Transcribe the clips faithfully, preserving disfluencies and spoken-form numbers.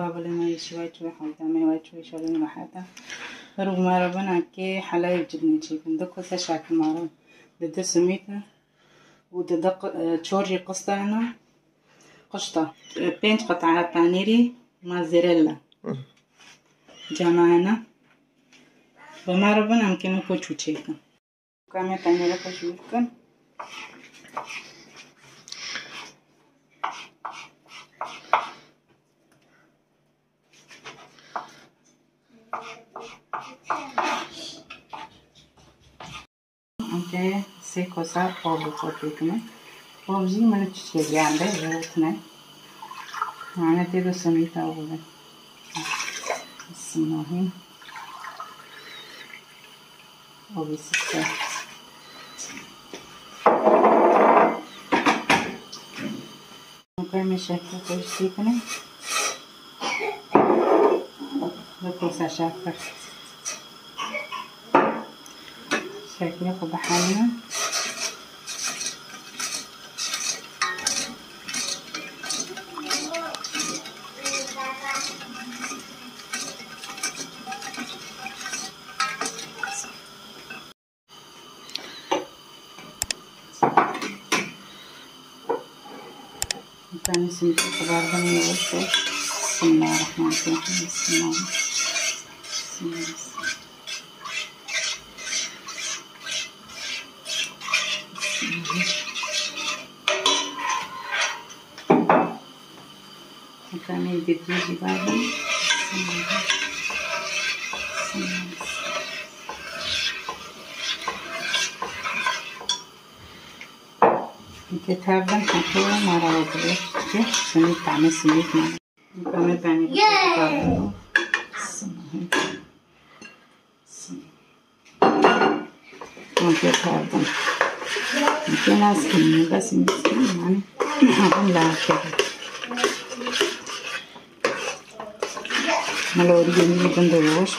Hevalê me yê şîvay çû, hewta me yê way çû, şalên reheta. Her û me re bina kê helay û cibnê çêkin. Du kose şakî mare, di du simît û di du qi-, e, çor jî qista hene. Qişta. E, pênc qita penîrî mozzarella. Cana hene. Bi me re bin, em kê min koçû çêkin. Ka me tenêre xwe jûr kin. Em tê sê kosa av bi xwe têkine. Av jî min çi çêdiyan de, zewtine. Mane tê de simîta bibe. Bismillahî. Obî sise. Nokê me şeker koştî kine. Ve kosa şeker. Şeker xwe bihelîne. Tanî simîtê xwe berdin yavaş yavaş. Bismillahirrahmanirrahim. Bismillah. Bismillah. Vitamin D jî var. Ke tevden hete mara oldu. Şimdi tane simit mi? Tane tane. Simit. Simit. Anke pardon. Anke nasıl? Bas yani. Allah aşkına. Mala oraya bir de yavaş.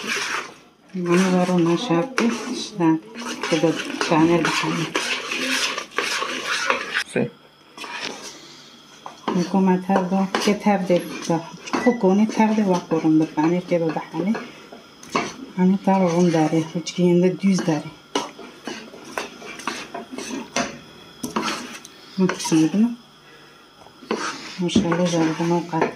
Bana var ona şartı. İşte. Şurada tane daha. Şey. Niko me tev da, ke tev de da. Çiqo konê tev de wexorin bi panêr ke bi bihelê. Hani tar ron dare, hiç giyinde düz dare. Hı, sordum. Maşallah, zardım o kadar.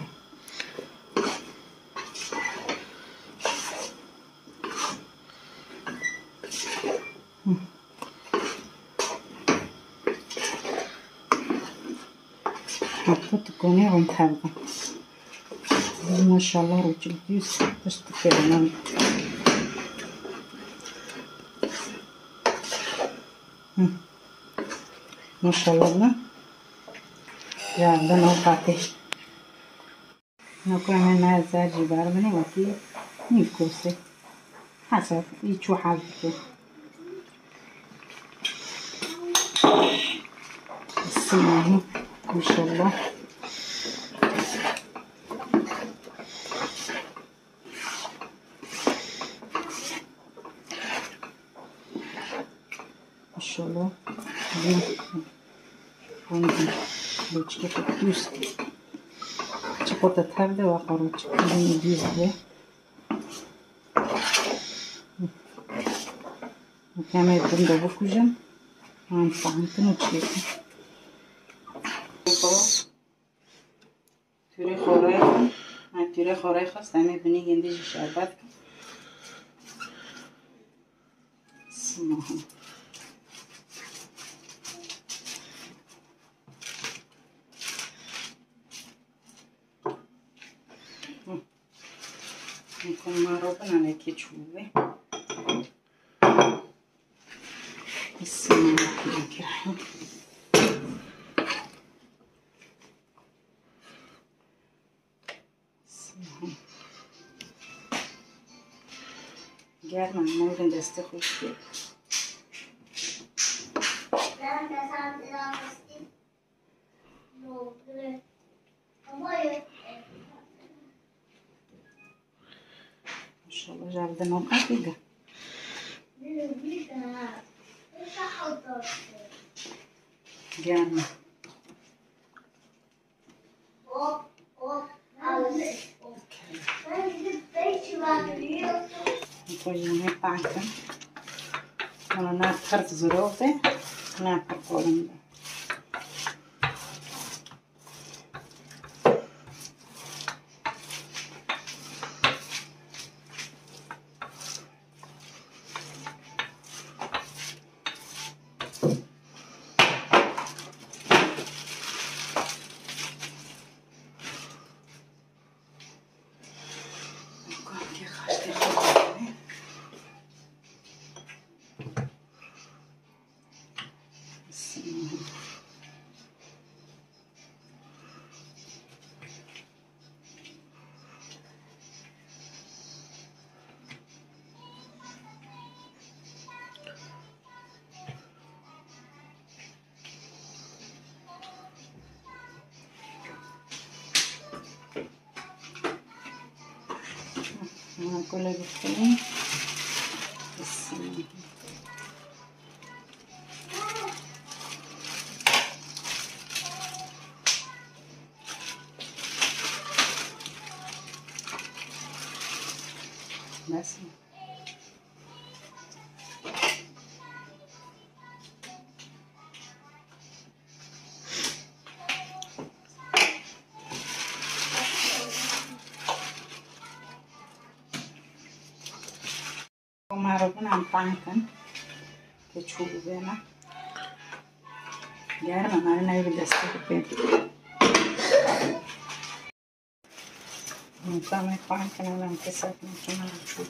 Hı. Heta tu konê ron tev da. Maşallah, roçil düz, pişt kirinan. Hı. Maşallah, ne? Ya, ben o pate. Nokê me zer jî ber binê wekî nîv kosê. Hesab, î çû hez dike. Bismillah. Maşallah. Maşallah. Roçikê xwe dûz. Çiqo te tev de weqa roçikê din dûz be. Em ê din de bikujin. An sahantin û çêkin. Tûrê xwe rêxin. Ha, tûrê xwe rêxist, em ê binî hindî jî şerbet kin. Bismillah. Hı. Niko me robin, anekê çû be. Bismillahirrahmanirrahim. Bismillah. Germ e, mangin destê xwe şikê. Maşallah, jardin o kadar da. Germ e. Koyunu pahkın. Ona ne ters zorote, ne koyunda. Şuna böyle bir şey. Bismillah. Nasıl? Maro bûn em pan kin. Ke çû bibêne. Germ e, maro neyê bi destê bibên. Em pan kin, em kesek nakin, em çû.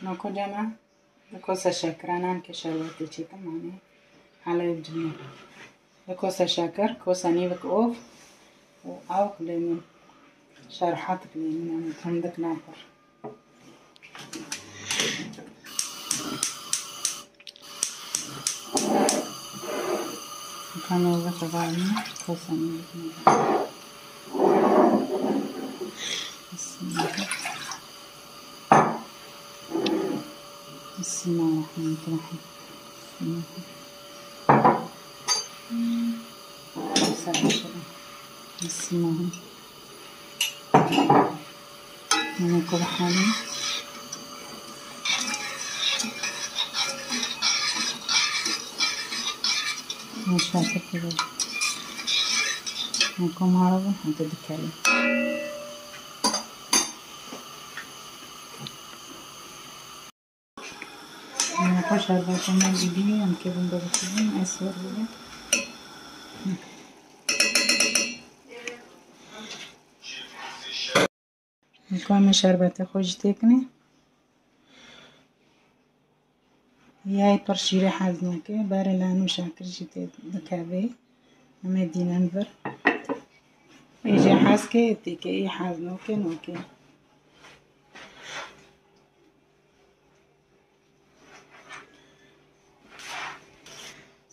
Noko cana, di kosa şekiranan ke şerbetê çêkim anê, helê cimê. Di kosa şekir, kosa nîvik of û awk lê min. Şerhatik lê min, em hindik napir. Kanalda kabarını kosanı. Bismillah. Bismillahirrahmanirrahim. Bismillah. Bismillah. Hemen koy bakalım. Hemen şöyle koyalım. Hemen koyalım. Hadi dikelim. Hemen koy şerbetini gibi hem ki bunda bakayım. Esmer gibi. Niko em ê şerbetê xwe jî têkinê. Yay pir şîrê hez nake, berê lano şakir jî tê dikevê. Em ê dînin vir. Ê jê hez ke têke, ê hez nake nake.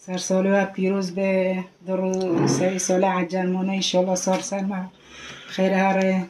Sersalê we pîroz be, di ro-, serê salê ecel mane, înşallah sar ser me xêr here.